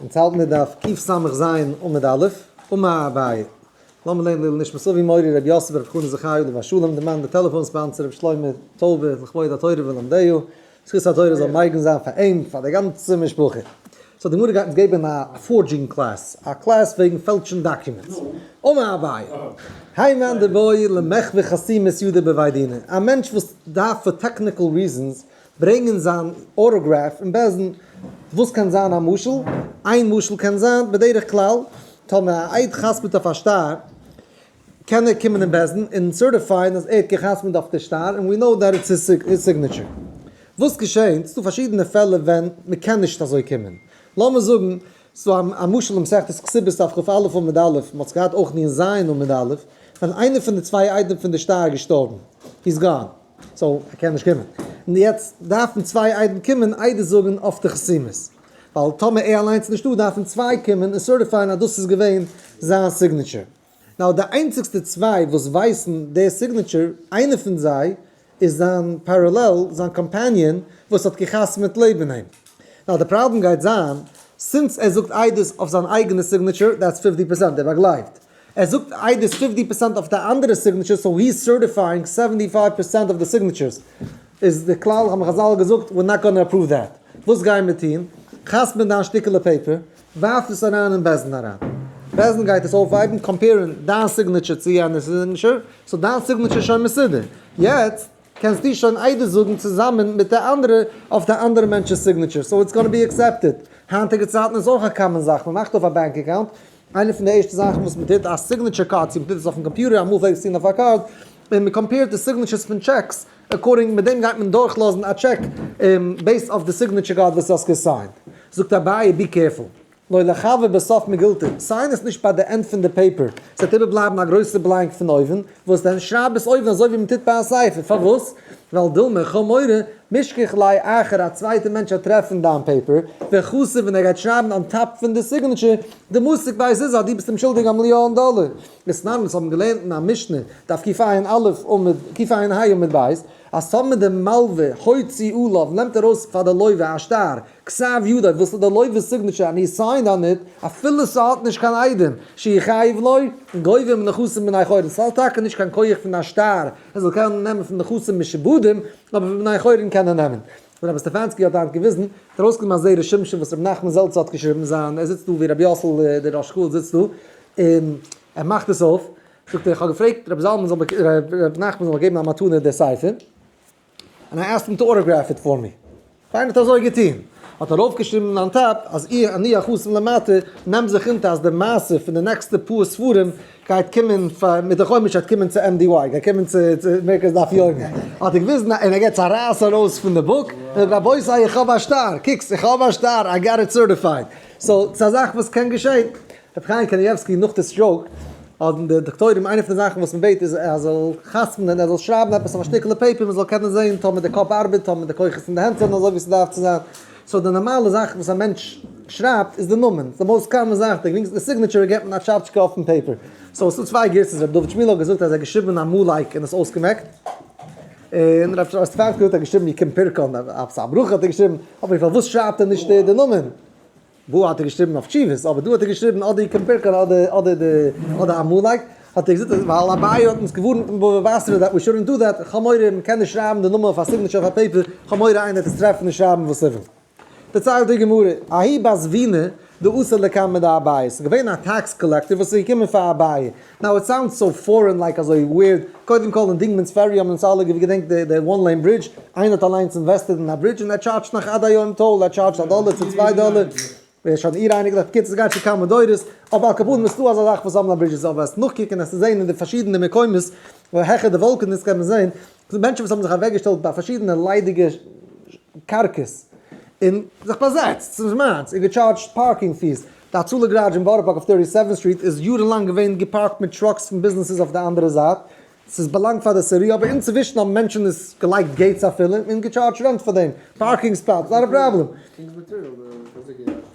אונז האלטן מיר דף קס"ז עמוד א', אמר אביי. לאמיר לערנען לעילוי נשמת אבי מורי רבי יוסף ברב חנא זכי' עליו השלום, די מאן די טעלעפאן sponsor רבי שלמה טויבער לכבוד התורה ולומדיה, זכות התורה זאל מגין זיין פאר אים פאר די גאנצע משפחה. so די גמרא גייט אונז געבן א forging class, א class וועגן פעלטשן documents. אמר אביי, האי מאן דבעי למחוי חתימת ידיה בבי דינא, א מענטש וואס דארף פאר technical reasons ברענגען זיין autograph אין בית דין, וואס קען זיין א משל? איין משל קען זיין, בדרך כלל, טאמער א עד חתמ'ט אויף א שטר, קען ער קומען אין בית דין און certify ען אז ער האט געחתמ'ט אויף די שטר, און we know that it's his signature. וואס געשענט? ס'דא פארשידענע פעלער ווען מ'קען נישט אזוי קומען. לאמיר זאגן, ס'דא א משל אין מסכת כתובות דף כ"א עמוד א', מ'האט עס געהאט אויך אין נ"ז עמוד א', ווען איינער פון די צוויי עדים פון די שטר איז געשטארבן, he's gone. so ער קען נישט קומען. און יעצט דארפן צוויי עדים קומען עדות זאגן אויף די חתימות. ווייל טאמער ער אליינס איז נישטא דארפן צוויי קומען און certify ען אז דאס איז געווען זיין signature. now די איינציגסטע צוויי וואס ווייסן די signature, איינער פון זיי איז זיין parallel, זיין companion וואס האט געחתמעט לעבן אים. now די פראבלעם גייט זיין, since ער זאגט עדות אויף זיין אייגענע signature, that's fifty percent, ער באגלייבט. ער זאגט עדות fifty percent אויף די אנדערע signature so he is certifying seventy five percent of the signatures איז די כלל האבן חז"ל געזאגט we're not gonna approve that וואס גייען מיר טון? חתמ'ן דיין שטיקעלע paper ווארף עס אריין אין בית דין אריין בית דין גייט עס אויפהייבן compare ן דיין signature צו יענער signature so דיין signature איז שוין מסודר יעצט קענסטו שוין עדות זאגן צוזאמען מיט די אנדערע אויף די אנדערע מענטש'ס signature so it's gonna be accepted היינטיגע צייטן איז אויך א common זאך מ'מאכט אויף א bank account איינע פון די ערשטע זאכן וואס מען טוט, א signature card, צו מען טוט עס אויפן קאמפיוטער, אמאל פלעגט עס טון אויף א card, און מען compare ט די signatures פון checks, according, מיט דעם גייט מען דורכלאזן א טשעק, based אויף די signature card וואס האסט גע sign ט. זאגט אביי, be careful, לא ליחוי בסוף מגילתא, sign עס נישט ביי די end פון די paper, ס'וועט איבערבלייבן א גרויסע blank פון אויבן, וואס דען, שרייב עס אויבן אזוי ווי מען טוט ביי א ספר, פארוואס? ווייל דילמא כ'האב מורא, משכח ליה אחר א צווייטע מענטש וועט טרעפן דיין paper, וכתיב און ער גייט שרייבן on top פון די signature, דמסיק ביה זוזא דו ביסט אים שולדיג א מיליאן דאלער. ותנן אונז האבן געלערנט אין א משנה, דף קע"א עמוד, קע"ה עמוד ב', אז טאמער די מלווה הוציא עליו נעמט ארויס פאר די לווה א שטר, כתב ידו, וואס איז די לווה'ס signature and he signed on it, אפילו ס'האט נישט קיין עדים, שהוא חייב לו, גובה מנכסים בני חורין, ס'האט טאקע נישט קיין כח פון א שטר, ער זאל קענען נעמען פון נכסים משועבדים, אבער פון בני חורין קען ער נעמען. רבי סטעפאנסקי האט היינט געוויזן, האט ארויסגענומען א זרע שמשון וואס רבי נחמן זעלצער האט געשריבן, זיין, ער זיצט דא ווי רבי יאסל דער ראש הקהל זיצט דא, און ער מאכט עס אויף, זאגט ער, איך האב געפרעגט רבי זלמן זאל מיר, רבי נחמן זאל מיר געבן א מתנה די ספר, and I asked him to autograph it for me. פיין האט אזוי געטון. האט ארויפגעשריבן on top אז איר אני החתום למטה נעם זיך אונטער אז די מעשה פון די נעקסטע פאר ספרים גייט קומען פאר מיט די חומש גייט קומען צו MDY גייט קומען צו מרכז דף יומי. האט ער געוויזן און ער געט א רייס ארויס פון די book און זאגט רבותי איך האב א שטר קוקטס איך האב א שטר I got it certified. so ס'איז א זאך וואס קען געשען. רבי חיים קנייבסקי נאך די stroke האבן די דאקטוירים איינע פון די זאכן וואס מען בעט איז ער זאל חתמ'נען ער זאל שרייבן עפעס אויף א שטיקעלע paper מען זאל קענען זעהן טאמער די קאפ ארבעט טאמער די כוחות אין די הענט זענען אזוי ווי ס'דארף צו זיין so די נארמאלע זאך וואס א מענטש שרייבט איז די נאמען די most common זאך די גרינגסטע signature געבט מען א טשאטשקע אויפן paper so עס איז דא צוויי גירסאות רבי דוד שמיל האט געזאגט אז ער האט געשריבן עמלק און עס אויסגעמעקט און רבי סטעפאנסקי האט געשריבן יקום פורקן עפעס א ברכה האט ער געשריבן אבער פארוואס שרייבט ער נישט די נאמען? וואו האט ער געשריבן אויף תשובות, אבער דא האט ער געשריבן אדער יקום פורקן אדער אדער די אדער עמלק, האט ער געזאגט אז ווייל אביי האט אונז געווארנט אין בבא בתרא that we shouldn't do that, כ'האב מורא מ'קען נישט שרייבן די נאמען אויף א signature אויף א paper, כ'האב מורא איינער וועט עס טרעפן און שרייבן וואס ער וויל. דערציילט די גמרא, ההוא בזבינא דאתא לקמיה דאביי, ס'איז געווען א tax collector וואס איז געקומען פאר אביי, now it sounds so foreign like אזוי weird, קודם כל אין דינגמענס פערי האבן אונז אלע געדענקט די one lane bridge, איינער האט אליינס invested אין א ברידזש און ער טשארדזשט נאך עד היום toll, ער טשארדזשט א דאלער צו צוויי דאלער, ווער שוין איר אייניקלעך, בקיצור ס'גייט שוין כמה דורות, אבער על כל פנים איז דא אזא זאך וואס האבן א ברידזש אבער עס נאכקוקן עס צו זעהן אין די פארשידענע מקומות העכער די וואלקענעס קען מען זעהן מענטשן וואס האבן זיך אוועקגעשטעלט ביי פארשידענע ליידיגע קרקעס און זיך באזעצט, ס'איז נישט מיינס, און געטשארדזשט parking fees. די הצלה גאראדזש אין בארא פארק אויף thirty seven street איז יארן לאנג געווען געפארקט מיט trucks פון ביזנעסעס אויף די אנדערע זייט, ס'איז באלאנגט פאר די city אבער אינצווישן האבן מענטשן עס געלייגט gates אפילו און געטשארדזשט rent פאר דעם parking spot, not a problem.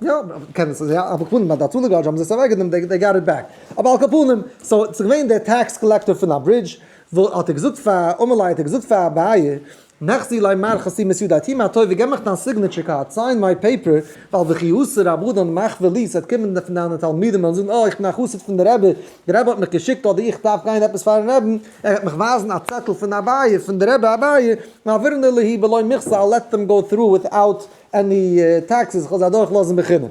יא, קען עס יא, על כל פנים ביי די הצלה גאראדזש האבן זיי עס אוועקגענומען, they got it back. אבער על כל פנים, so ס'איז געווען דער tax collector פון א ברידזש, וואו האט ער געזאגט פאר אמר ליה האט ער געזאגט פאר אביי. נחזי ליה מר חתימת ידיה, טו מיר א טובה געב מיך דיין signature card, sign my paper, ווייל וכי אתו רבנן מחוו לי, ס'וועט קומען פון דיינע תלמידים און זאגן אה איך בין א חסיד פון די רבי, די רבי האט מיך געשיקט אדער איך דארף גיין עפעס פארן רבין, ער וועט מיך ווייזן א צעטל פון אביי, פון די רבי אביי, מעבירנא להו בלא מכסה, I'll let them go through without any taxes, איך וועל זיי אדורכלאזן בחינם.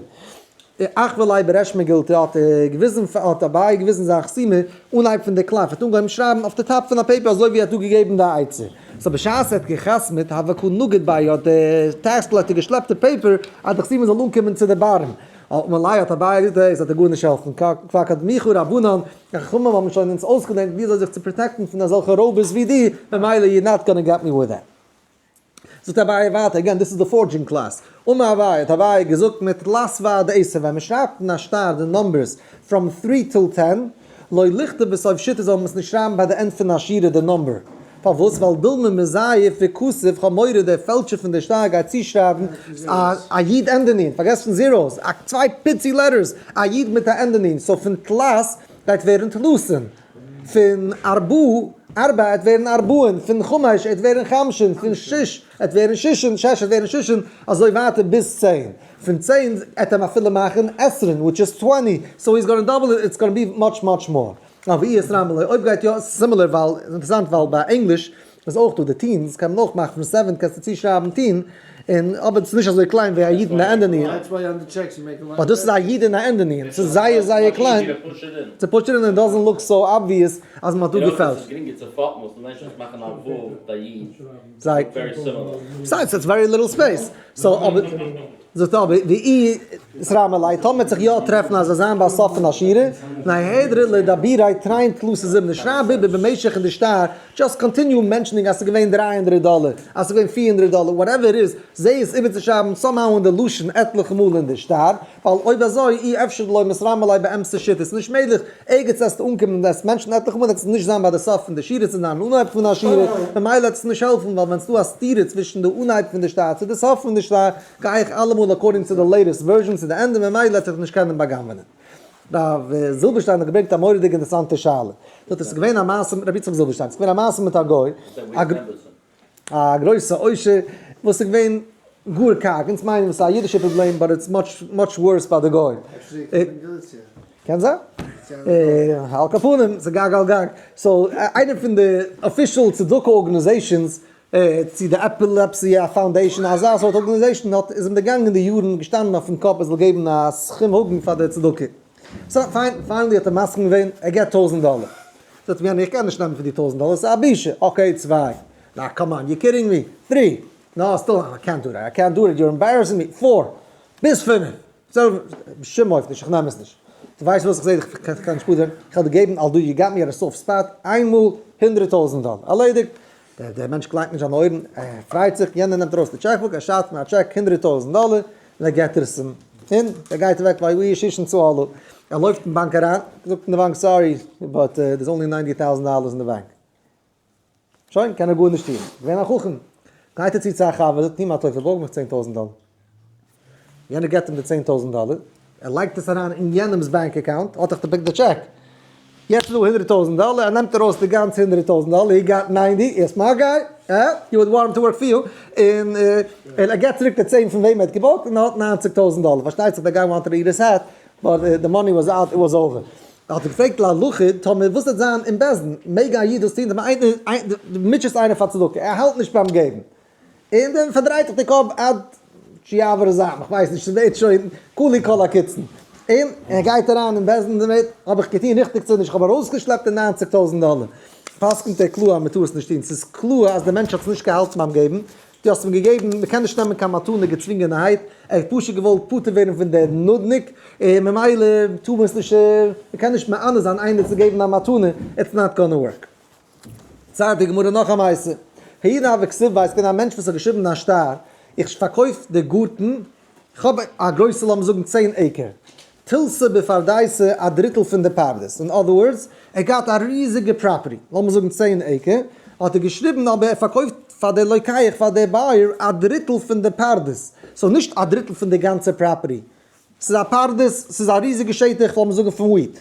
אחוי ליה בריש מגילתא האט ער געוויזן האט אביי געוויזן זיין חתימה אנהייב פון די קלף, ער האט אנגעהויבן שרייבן אויף די top פון א paper אזוי ווי ער האט דא געגעבן די עצה. so בשעת ער האט געחתמ'ט הוה קא נגיד ביה האט די tax collector געשלעפט די paper אז די חתימה זאל אנקומען צו די bottom. אמר ליה האט אביי געזאגט דאס וועט דיר גארנישט העלפן, כבר קדמוך רבנן, די חכמים האבן שוין אונז אויסגעלערנט ווי אזוי זיך צו protect ן פון אזעלכע רויבערס ווי דיר, ממילא you're not gonna get me with that. זאגט אביי ווייטער, again this is the forging class, אמר אביי, האט אביי געזאגט מתלת ועד עשר, ווען מען שרייבט אין א שטר די numbers from three till ten, לא ליכתוב בסוף שיטה זאל מען עס נישט שרייבן ביי די end פון א שורה די number, פארוואס? ווייל דילמא מזייף וכתיב כ'האב מורא דער פעלטשער פון די שטר גייט צושרייבן א יוד ענדע נון, פארגעס פון zeros, א צוויי פיצי letters, א יוד מיט א ענדע נון, so פון תלת גייט ווערן תלתין. פון ארבעה, ארבע עט ווערן ארבעין, פון חמש עט ווערן חמשין, פון שש עט ווערן שישין, שש עט ווערן שישין, אזוי ווייטער ביז 10. פון 10 עט ער אפילו מאכן עשרין, which is 20, so he's gonna double it, it's gonna be much much more. אבער אי עשרה מלא, אויב גייט יא, similar ווייל, אינטערעסאנט ווייל ביי ענגליש איז אויך דא די teens, קען מען אויך מאכן פון seven קענסטו צושרייבן teen, און אבער ס'איז נישט אזוי קליין ווי א יוד אין א ענדע נון. but דאס איז א יוד אין א ענדע נון, ס'איז זייער זייער קליין. צו push it in doesn't look so obvious אז מ'האט דא געפעלשט. besides it's very little space. so אבער זאגט אבער ואי איתרמי ליה טאמער וועט זיך יא טרעפן אז עס זיין ביי סוף פון א שורה, ניהדריה לדביריה תרין תלתא זימני שרייב איבער במשך אין די שטר, just continue mentioning אז ס'איז געווען 300 דאלער, אז ס'איז געווען 400 דאלער, whatever it is, זע עס איבערצושרייבן somehow אין די לשון עטליכע מאל אין די שטר, ווייל אויב אזוי אי אפשר דלא מתרמי ליה באמצע שיטה, ס'איז נישט מעגליך ערגעץ וועסטו אנקומען און וועסט mention ן עטליכע מאל וועט עס נישט זיין ביי די סוף פון די שורה צו זיין אנהייב פון א שורה, ממילא וועט עס נישט העלפן ווייל ווען ס'דא א סתירה צווישן די אנהייב פון די שטר צו די סוף פון די שטר גיי איך אלעמאל according צו די latest version צו די ענדע ממילא וועט זיך נישט קענען בא'גנב'ענען. רב זילבערשטיין האט געברענגט א מורא'דיגע אינטערעסאנטע שאלה. זאגט עס איז געווען א מעשה מיט רבי יצחק זילבערשטיין, עס איז געווען א מעשה מיט א גוי, א גרויסע עושר וואס איז געווען גאר קארג, אונז מיינען עס איז א אידישע פראבלעם but it's much much worse ביי די גוים. קען זיין. על כל פנים, ס'איז גג על גג. so איינער פון די official צדקה organizations, צו די epilepsy foundation, אזא סארט organization, האט איז אים דערגאנגען די יארן, געשטאנען אויפן קאפ ער זאל געבן א סכום הגון פאר די צדקה. so פיין, finally האט ער מסכים געווען, ער געבט 1000 דאלער. זאגט אים יענער, איך קען נישט נעמען פון דיר 1000 דאלער, ס'איז א בושה. okay, צוויי. nah, come on, you kidding me? three. no, still, איי קענט דו דעט, איי קענט דו איט, יור embarrassing me. four. ביז פינף. so, בשום אופן נישט, איך נעם עס נישט. דו ווייסט וואס איך זע, איך קען נישט פטר'ן, איך האב דיר געגעבן, although you got me at a soft spot, איינמאל 100,000 דאלער. ערלעדיגט. דער מענטש גלייבט נישט זיינע אויערן, ער פרייט זיך, יענער נעמט ארויס די checkbook, ער שרייבט אים א טשעק 100,000 דאלער, און ער געבט עס אים. און ער גייט אוועק ויהי ששון צהלה. ער לויפט אין באנק אריין, זאגט אים די באנק sorry, but there's only 90,000 dollars in the bank. שוין, קען ער גארנישט טון. געווען א חכם. גייט ער צו צו א חבר, זאגט אים א טובה, בארג מיך 10,000 דאלער. יענער געבט אים די 10,000 דאלער, ער לייגט עס אריין אין יענעמ'ס bank account, האט דאך די טשעק. יעצט איז דא 100,000 דאלער, ער נעמט ארויס די גאנצע 100,000 דאלער, he got 90, he's my guy, you would want him to work for you, און ער געבט צוריק די 10 פון וועם ער האט געבארגט, און ער האט 90,000 דאלער. פארשטייט זיך, די guy wanted to eat his hat, but the money was out, it was over. האט ער געפרעגט להלכה, טאמער וואס וועט זיין אין בית דין, מעג א איד דאס טון, דו מוטשעסט איינער פאר צדקה, ער האלט נישט ביים געבן, און דען פארדרייט זיך די קאפ עד שיעבור זעם, איך ווייס נישט, ס'ווערט שוין כולי כל הקיצין, און ער גייט אריין אין בית דין דערמיט, האב איך געטון ריכטיג צו נישט, איך האב ארויסגעשלעפט די 90,000 דאלער, פסק'נט ער קלאר אז מ'טאר עס נישט טון, ס'איז קלאר אז דער מענטש האט עס נישט געהאלטן ביים געבן, דו האסט אים געגעבן, מען קען נישט נעמען קיין מתנה געצווינגענערהייט, ער האט פשוט געוואלט פטור ווערן פון דער נודניק, און ממילא טאר מען עס נישט, מען קען נישט מענה זיין איינער צו געבן א מתנה, it's not gonna work. ציילט די גמרא נאך א מעשה, ההוא הוה כתיב ביה, ס'געווען א מענטש וואס האט געשריבן אין א שטר, איך פארקויף די גארטן, איך האב א גרויסע לאמיר זאגן 10 acre, תילתא בפרדיתא א דריטל פון די פרדס, in other words, ער האט געהאט א ריזיגע property, לאמיר זאגן 10 acre, האט ער געשריבן אבער ער פארקויפט פאר די לוקח פאר די buyer א דריטל פון די פרדס, so נישט א דריטל פון די גאנצע property, ס'איז א פרדס, ס'איז א ריזיגע שטח לאמיר זאגן פון wheat,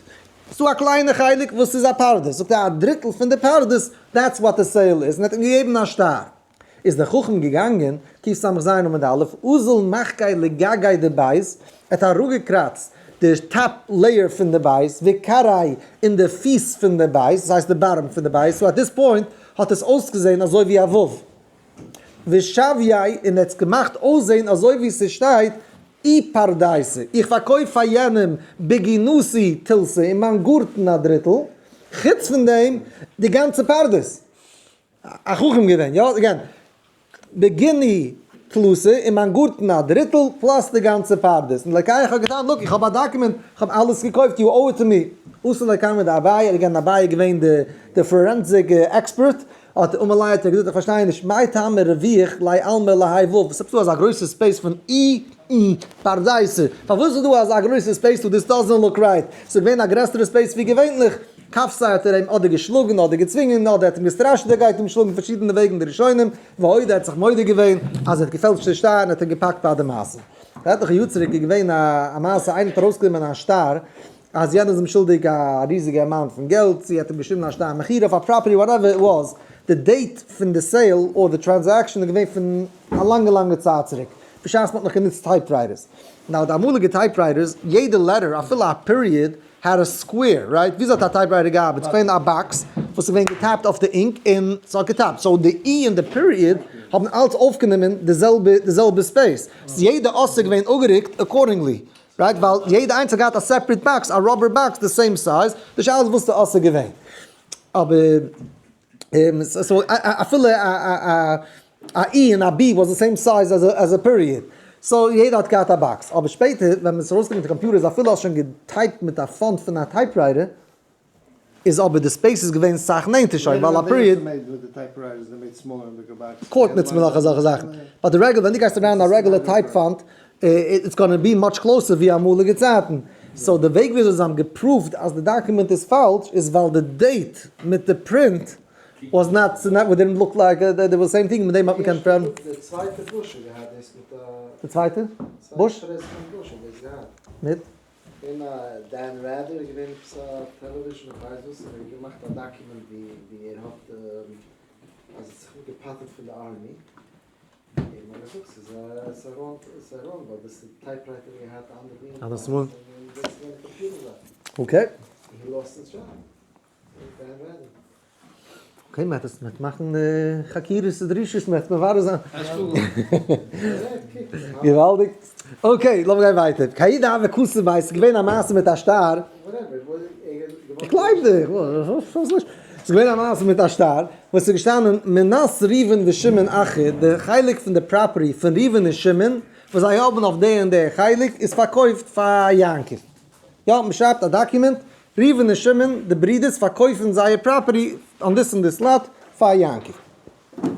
ס'דא א קליינע חלק וואס איז א פרדס, זאגט ער א דריטל פון די פרדס, that's what the sale is, און ער האט אים געגעבן א שטר. איז דער חכם געגאנגען, קס"ז עמוד א', אזל מחקיה לגגיה דבית, ער האט אראפגעקראצט די top layer פון די בית, וכרעיה און די פיס פון די בית, דאס הייסט די bottom פון די בית, so at this point האט עס אויסגעזען אזוי ווי א ו'. ושוייה, און ער האט עס געמאכט אויסזען אזוי ווי ס'שטייט אי פרדסי, איך פארקויף פאר יענעם בגינתי תילתא אין מיין גארטן א דריטל, חוץ פון דעם די גאנצע פרדס. א חכם געווען, יא, again, בגיני תלתא אין מיין גארטן א דריטל plus די גאנצע פרדס. און לוקח האט געטענה'ט, look, איך האב א document, איך האב אלעס געקויפט, you owe it to me. אתא לקמיה דאביי, again, אביי איז געווען די forensic expert, האט אמר ליה האט ער געזאגט איך פארשטיי נישט, מאי טעמא ריוח ליה עלמא להאי ו', וואס עפעס דא אזא גרויסע space פון אי אי פרדסי, פארוואס איז דא אזא גרויסע space דא, this doesn't look right, ס'איז געווען א גרעסערע space ווי געווענליך, כפתיה האט ער אים אדער געשלאגן אדער געצווינגען אדער האט אים געסטראשעט ער גייט אים שלאגן פארשידענע וועגן די ראשונים, והודה האט זיך מודה געווען אז ער האט געפעלטשט די שטר און האט אים געפאקט ביי די מעשה. עטליכע יאר צוריק איז געווען א מעשה איינער האט ארויסגענומען א שטר אז יענער איז אים שולדיג א ריזיגע amount פון געלט, צו ער האט אים געשריבן א שטר מכירה אויף א property whatever it was, די date פון די sale אדער די transaction איז געווען פון א לאנגע לאנגע צייט צוריק, בשעת מען האט נאך גענוצט typewriters. Now די אמאליגע typewriters, יעדע letter אפילו א period had a square, right? וויאזוי האט א typewriter געארבעט? ס'איז געווען א box וואס איז געווען געטייפט אויף די ink און ס'האט געטייפט, so די E און די period האבן אלץ אויפגענומען די זעלבע די זעלבע space, so יעדע אות איז געווען אפגערוקט accordingly. Right? ווייל יעדע איינס האט געהאט א separate box, א rubber box די same size, די שאלה איז וואס די אות איז געווען. אבער so אפילו א E און א B was די same size as a period. So יעדער האט געהאט א box. אבער שפעטער ווען מען איז ארויסגעקומען מיט computers אפילו האסט שוין געטייפט מיט א font פון א typewriter, איז אבער די space איז געווען סאך נענטער שוין ווייל א period. קאורט נוצט מען נאך אזעלכע זאכן. But די regular ווען דו גייסט אריין אין א regular type font it's gonna be much closer ווי אמאליגע צייטן. So די וועג וויאזוי זיי האבן געפראווט אז די document איז פאלש איז ווייל די date מיט די print was not didn't look like the same thing מיט דעם האט מען געקענט פראוון. די צווייטע בוש האט געהאט דאס מיט א. די צווייטע? בוש? פרעזידענט בוש האט דאס געהאט. מיט? געווען א דען רעדער איז געווען עפעס א television איך ווייס וואס און ער האט געמאכט א document ווי ווי ער האט אז ער האט זיך געפטר'ט פון די army און מען האט געזאגט ס'איז א ס'איז א wrong ס'איז א wrong ווייל דאס איז typewriter האט געהאט א אנדערע מין אנדערע small. און דאס איז געווען א קאמפיוטער זאך. Okay. און he lost his job. דען רעדער. Okay, מען וועט עס מען וועט מאכן חקירות ודרישות, מען וועט מברר זיין. געוואלדיג. Okay, לאמיר גיין ווייטער. כי ההוא דהוה כתיב ביה, ס'איז געווען א מעשה מיט א שטר. איך גלייב דיך, וואס נישט? ס'איז געווען א מעשה מיט א שטר, וואס איז געשטאנען מנת ראובן ושמעון אחי, די חלק פון די property פון ראובן און שמעון, וואס זיי האבן אויף די און די חלק, איז פארקויפט פאר יעקב. יא, מען שרייבט א document, ראובן און שמעון, די ברידערס פארקויפן זייער property on this און this lot פאר יעקב.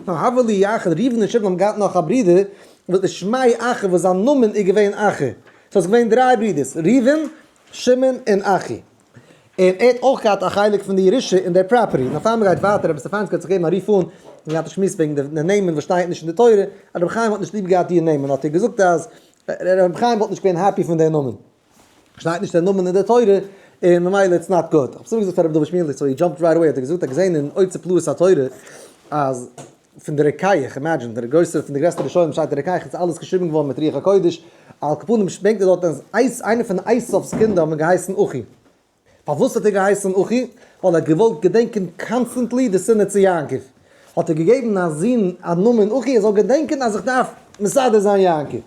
נאר הוה להו אחי, ראובן און שמעון האבן געהאט נאך א ברודער, וואס ושמיה אחי, וואס זיין נאמען איז געווען אחי. So עס איז געווען דריי ברידערס, ראובן, שמעון און אחי. און ער האט אויך געהאט א חלק פון די ירושה אין דער property. נאר פאר מען גייט ווייטער, רבי סטעפאנסקי האט זיך געגעבן א רוף אן, און געהאט א שמועס וועגן די נעמען וואס שטייט נישט אין די תורה, אז רבי חיים האט נישט ליב געהאט די נעמען, האט ער געזאגט אז רבי חיים וואלט נישט געווען happy פון די נאמען. שטייט נישט דער נאמען אין די תורה, און ממילא it's not good. איך האב צוריק געזאגט פאר רבי דוד שמואל, so he jumped right away, האט ער געזאגט, ער האט געזען אין אוצר פלאות התורה, אז פון די רוקח, imagine, דער גרויסער פון די גרעסטע ראשונים שטייט אין רוקח, איז אלעס געשריבן געווארן מיט רוח הקודש, על כל פנים ברענגט ער דארט אז איינער פון עשיו'ס קינדער האבן געהייסן אחי. פארוואס האט ער געהייסן אחי? ווייל ער האט געוואלט געדענקען constantly די שנאה צו יעקב. האט ער געגעבן א זון א נאמען אחי ער זאל געדענקען אז איך דארף מסדר זיין יעקב.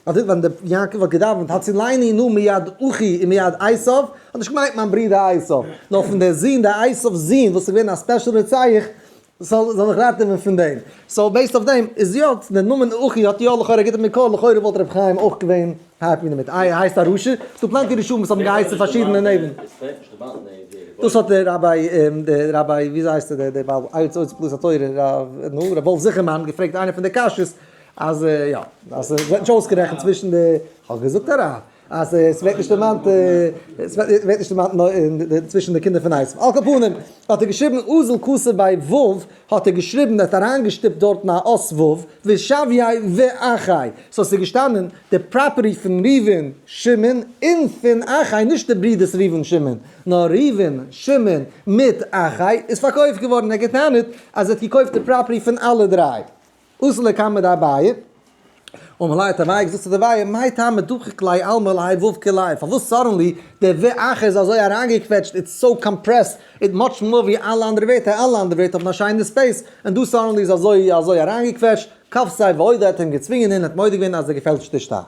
אזוי ווען דער יעקב האט געדאווענט הצילני נא מיד אחי ומיד עשיו, האט נישט געמיינט מיין ברודער עשיו, נאר פון דער זון דער עשיו'ס זון וואס איז געווען א special רוצח, זאל זאל איך ראטעווען פון דעם. So based אויף דעם איז יא, דער נאמען אחי האט יא לכאורה א גוטע מקור, לכאורה וואלט רבי חיים אויך געווען happy דערמיט. איי ער הייסט א רשע? ס'דא plenty רשעים וואס האבן געהייסן פארשידענע נעמען. דאס האט דער ראביי, דער ראביי, וויאזוי הייסט ער, דער בעל אוצר פלאות התורה, רב, נו, רב וואלף זיכערמאן, געפרעגט איינע פון די קשיות, אז יא, אז עס ווערט נישט אויסגערעכנט צווישן די, כ'האב געזאגט הרב. אז עס ווערט נישט דערמאנט, עס ווערט נישט דערמאנט צווישן די קינדער פון עשו. על כל פנים, האט ער געשריבן אזל כתב ביה ו', האט ער געשריבן, ער האט אריינגעשטופט דארטן א אות ו', ושוייה ואחי. So עס איז געשטאנען די property פון ראובן, שמעון, און פון אחי, נישט די ברידערס ראובן שמעון, נאר ראובן, שמעון, מיט אחי, איז פארקויפט געווארן. ער האט געטענה'ט אז ער האט געקויפט די property פון אלע דריי. אתא לקמיה דאביי, אמר ליה האט אביי געזאגט צו די אביי, מאי טעמא דחיק ליה עלמא להאי ו' כליה, פארוואס suddenly די ואחר איז אזוי אריינגעקוועטשט, it's so compressed, it much more ווי אלע אנדערע ווערטער, אלע אנדערע ווערטער האבן א שיינע space, און דא suddenly איז אזוי אזוי אריינגעקוועטשט, כפתיה ואודע האט אים געצווינגען און האט מודה געווען אז ער געפעלטשט די שטר.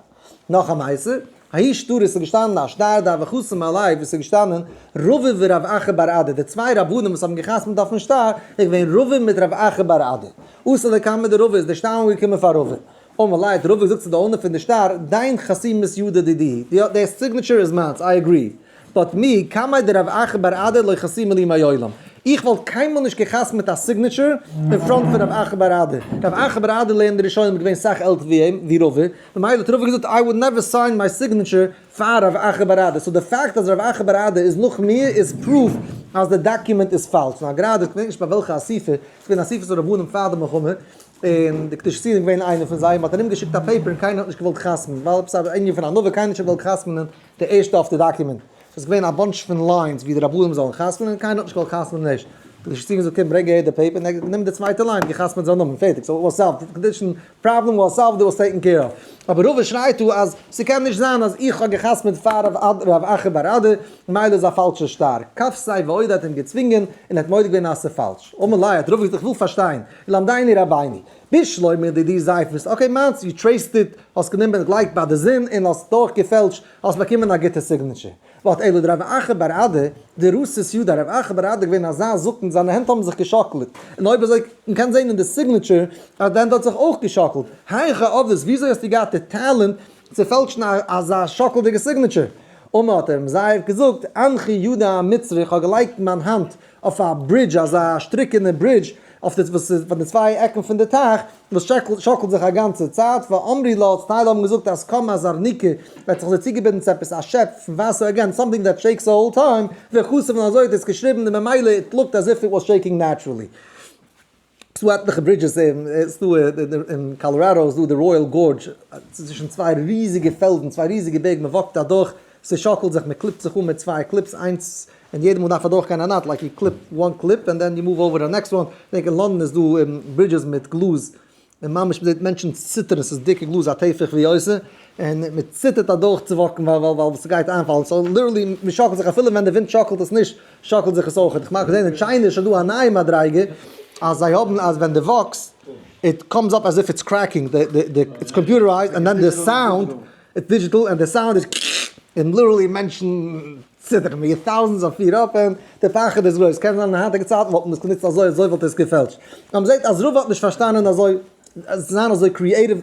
נאך א מעשה, ההוא שטרא איז געשטאנען א שטר דהוה חתים עליה וואס איז געשטאנען רבא ורב אחא בר אדא, די צוויי רבנים וואס האבן געחתמ'ט אויפן שטר איז געווען רבא מיט רב אחא בר אדא. אתא לקמיה דרבא איז דער שטר אנגעקומען פאר רבא. אמר ליה האט רבא געזאגט צו די owner פון די שטר, דיין חתימת ידא דידי, די signature איז מיינס, I agree. But מי, קמיה דרב אחא בר אדא לא חתימא לי מעולם. איך וואלט קיינמאל נישט געחתמ'ט א signature אין front פון רב אחא בר אדא. רב אחא בר אדא לערנט די ראשונים איז געווען סאך עלטער ווי אים, ווי רבא. ממילא האט רבא געזאגט I would never sign my signature פאר רב אחא בר אדא. So די פאקט אז רב אחא בר אדא איז נאך מיר איז proof אז די document איז פאלש. נאר גראדע, כ'געדענק נישט ביי וועלכע אסיפה, ס'איז געווען אסיפות רבנים פאר די מלחמה, און די קדושת ציון איז געווען איינער פון זיי, מ'האט ארום געשיקט א paper און קיינער האט נישט געוואלט חתמ'ן, ווייל עפעס א ענין פון ענווה, קיינער האט נישט געוואלט חתמ'נען די ערשטע אויף די document. ס'איז געווען א bunch פון lines ווי די רבנים זאלן חתמ'נען און קיינער האט נישט געוואלט חתמ'נען ערשט. די קדושת ציון געזאגט קום ברענג אהער די paper און ער האט גענומען די צווייטע line און געחתמ'ט זיין נאמען פערטיג. So it was solved, די קדושין problem was solved, it was taken care of. אבער רבא שרייט דא אז ס'קען נישט זיין אז איך האב געחתמ'ט פאר רב אחא בר אדא, ממילא איז א פאלשע שטר. כפתיה ואודע האט אים געצווינגען און ער האט מודה געווען אז ס'איז פאלש. אמר ליה האט רבא געזאגט איך וויל פארשטיין, למדני רבינו. בשלמא דידי זייפת, okay מיינס you traced it, האסט גענומען גלייך ביי די זון און האסט דורך געפעלטשט, האסט באקומען א גוטע signature. But אלא דרב אחא בר אדא, דרתת ידיה, רב אחא בר אדא געווען אזא זקן זיינע הענט האבן זיך געשאקלט, און אויב אזוי מען קען זען אין די signature אז די הענט האט זיך אויך געשאקלט, היכי עבדת וויאזוי האסטו געהאט די טאלענט צו פעלטשן אזא שאקלדיגע signature? אמר האט אים זייף געזאגט, אנחי ידא אמצרא איך האב געלייגט מיין האנט אויף א ברידזש אזא שטריקענע ברידזש אויף די וואס איז פון די צוויי עקן פון די טייך וואס שאקלט זיך א גאנצע צייט, ואמרי לה, טייל האבן געזאגט אז קם אזרנוקא וועט זיך אזוי צוגעבינדן צו עפעס א שעפ פון וואסער, again something that shakes the whole time, וכתב און אזוי האט ער עס געשריבן און ממילא it looked as if it was shaking naturally. ס'דא עטליכע bridges אין ס'דא אין קאלאראדא איז דא די Royal Gorge צווישן צוויי ריזיגע פעלדן צוויי ריזיגע בערג מען walk ט אדורך ס'שאקלט זיך מען clip ט זיך אן מיט צוויי clips איינס און יעדע מאל דארף אדורך גיין א knot like you clip one clip and then you move over the next one כ'דענק אין לאנדאן איז דא bridges מיט גלאז און ממש מ'זעט מענטשן ציטערן ס'איז דיקע גלאז א טפח ווי עושה און מ'ציטערט אדורך צו walk ן ווייל ווייל ס'גייט איינפאלן so literally מ'שאקלט זיך אפילו ווען די ווינט שאקלט עס נישט שאקלט זיך עס אויך, איך מיין כ'זעה אין China איז שוין דא א נייע מדריגה אז זיי האבן אז ווען די walk סט it comes up as if it's cracking די די it's computerized and then די sound it's digital and די סאונד איז און literally מענטשן ציטערן מיר thousands of feet up און די פחד איז גרויס, קען זיין אין היינטיגע צייטן וואלט מען עס גענוצט אזוי אזוי וואלט עס געפעלטשט, אבער מ'זעט אז רבא האט נישט פארשטאנען אזוי זיין אזוי creative.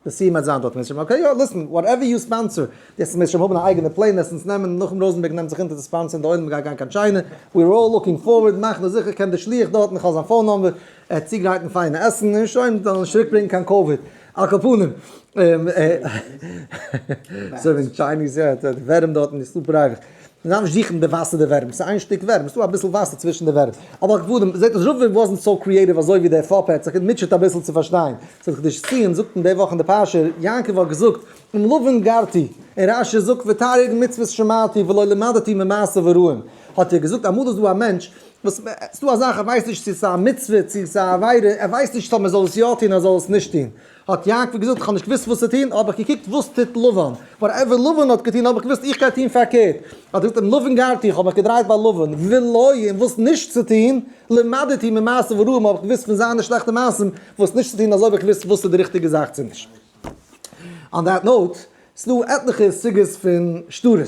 די סיום וועט זיין דארט מירצעשעם okay יא listen whatever you sponsor דאס מירצעשעם האבן א אייגענע plane עס אונז נעמען נחום ראזענבערג נעמט זיך אונטער צו sponsor ן די עולם גייט גיין קיין China we are all looking forward מאך נאר זיכער קען די שליח דארטן איך האב זיין phone number ער וועט צוגרייטן פיינע עסן און שוין זאל נישט צוריק ברענגן קיין קאוויד על כל פנים serving Chinese יא די ווערים דארטן איז סופער אייוועלט. מען דארף נישט זוכן די וואסער די ווערים, ס'איז איין שטיק ווערים, ס'איז דא אביסל וואסער צווישן די ווערים. אבער על כל פנים, זעט אויס רבא wasn't so creative אזוי ווי דער פאפא האט זיך געמוטשעט אביסל צו פארשטיין. ס'האט זיך נישט ציון זאגט אין די וואך אין די פרשה, יעקב האט געזאגט, עם לבן גרתי, און רש"י זאגט ותרי"ג מצוות שמרתי ולא למדתי ממעשיו הרעים. האט ער געזאגט אמאל איז דא א מענטש וואס ס'איז דא א זאך ער ווייסט נישט צו ס'איז א מצוה צו ס'איז א עבירה, ער ווייסט נישט אויב מען זאל עס יא טון אדער זאל עס נישט טון. האט יעקב געזאגט, איך האב נישט געוואוסט וואס צו טון, האב איך געקוקט וואס טוט לבן, whatever לבן האט געטון האב איך געוואוסט איך גיי טון פארקערט, האט ער געזאגט, עם לבן גרתי, איך האב מיך געדרייט ביי לבן, ולא, און וואס נישט צו טון, למדתי ממעשיו הרעים, האב איך געוואוסט פון זיינע שלעכטע מעשים וואס נישט צו טון, אזוי האב איך געוואוסט וואס איז די ריכטיגע זאך צו נישט. On that note, ס'דא עטליכע סוגיות פון שטרות,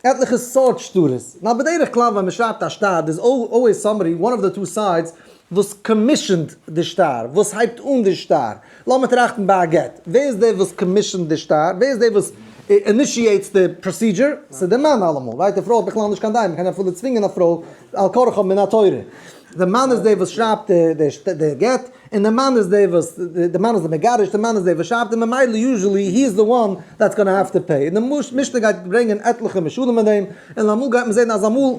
עטליכע סארט שטרות, נאר בדרך כלל ווען מ'שרייבט א שטר, there's always somebody, one of the two sides, וואס commission ט די שטר, וואס הייבט אן די שטר. לאמיר טראכטן ביי א גט, ווער איז דער וואס commission ט די שטר, ווער איז דער וואס initiates די procedure? ס'איז די מאן אלעמאל, right? די פרוי האט בכלל נישט קיין דיין, מ'קען אפילו צווינגען א פרוי על כרחה מן התורה. די מאן איז דער וואס שרייבט די גט, און די מאן איז דער וואס, די מאן איז די מגרש, די מאן איז דער וואס שרייבט, און ממילא usually he is the one that's gonna have to pay. און די משנה גייט ברענגען עטליכע משלים אין דעם, און אמאל גייט מען זען אז אמאל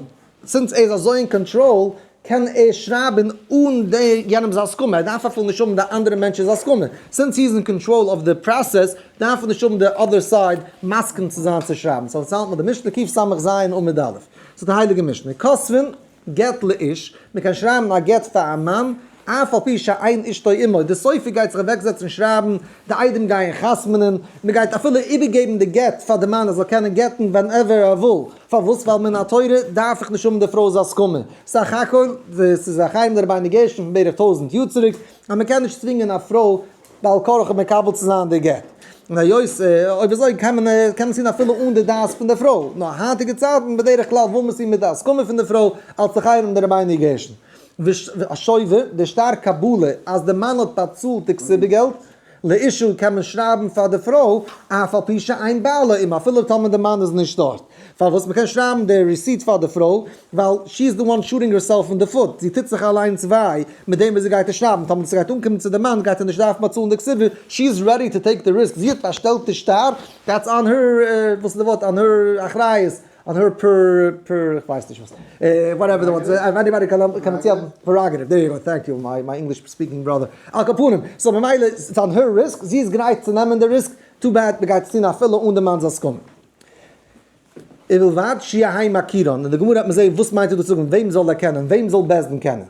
since ער איז אזוי אין קאנטראל, קען ער שרייבן אן די יענעמ'ס הסכמה, ער דארף אפילו נישט האבן די אנדערע מענטש'ס הסכמה, since he is in control of the process, דארף ער נישט האבן די other side מסכים צו זיין צו שרייבן. So יעצט האלט מען די משנה קס"ז עמוד א'. ס'איז די הייליגע משנה, כותבין גט לאיש, מען קען שרייבן א גט פאר א מאן, אף על פי שאין אשתו עמו, די סופר גייט זיך אוועקזעצן שרייבן, די עדים גייען חתמ'נען, מען גייט אפילו איבערגעבן די גט פאר די מאן ער זאל קענען גט'ן whenever ער וויל, פארוואס? ווייל מן התורה דארף איך נישט האבן די פרוי'ס הסכמה, סך הכל ס'איז א חרם דרבינו גרשום פון בערך 1000 יאר צוריק, אז מען קען נישט צווינגען א פרוי בעל כרחה מקבל צו זיין די גט. און היות אויב אזוי קען מען קען מען עס טון אפילו אן די דעת פון די פרוי, נאר היינטיגע צייטן בדרך כלל וויל מען עס טון מיט די הסכמה פון די פרוי אלס די חרם דרבינו גרשום. והשובר, די שטר קבלה אז די מאן האט באצאלט די כתובה געלט, לאשה קען מען שרייבן פאר די פרוי אף על פי שאין בעלה עמה אפילו טאמער די מאן איז נישט דארט. פארוואס מ'קען שרייבן די receipt פאר די פרוי? ווייל she is the one shooting herself in the foot, זי טוט זיך אליינס וויי מיט דעם וואס זי גייט עס שרייבן, טאמער ס'גייט אנקומען צו די מאן גייט ער נישט דארפן באצאלן די כתובה, she is ready to take the risk, זי האט באשטעלט די שטר, that's on her, וואס איז די ווארט, on her אחריות, on her פער פער איך ווייס נישט וואס, whatever the ווארט, if anybody קען מיר צוהעלפן, prerogative, there you go, thank you my my English speaking brother, על כל פנים, so ממילא ס'איז on her risk, זי איז גרייט צו נעמען די risk, too bad מ'גייט עס טון אפילו אן די מאנ'ס הסכמה. ובלבד שיהא מכירן, אין די גמרא וועט מען זעהן וואס מיינט ער דא צו זאגן וועם זאל ער קענען, וועם זאל בית דין קענען.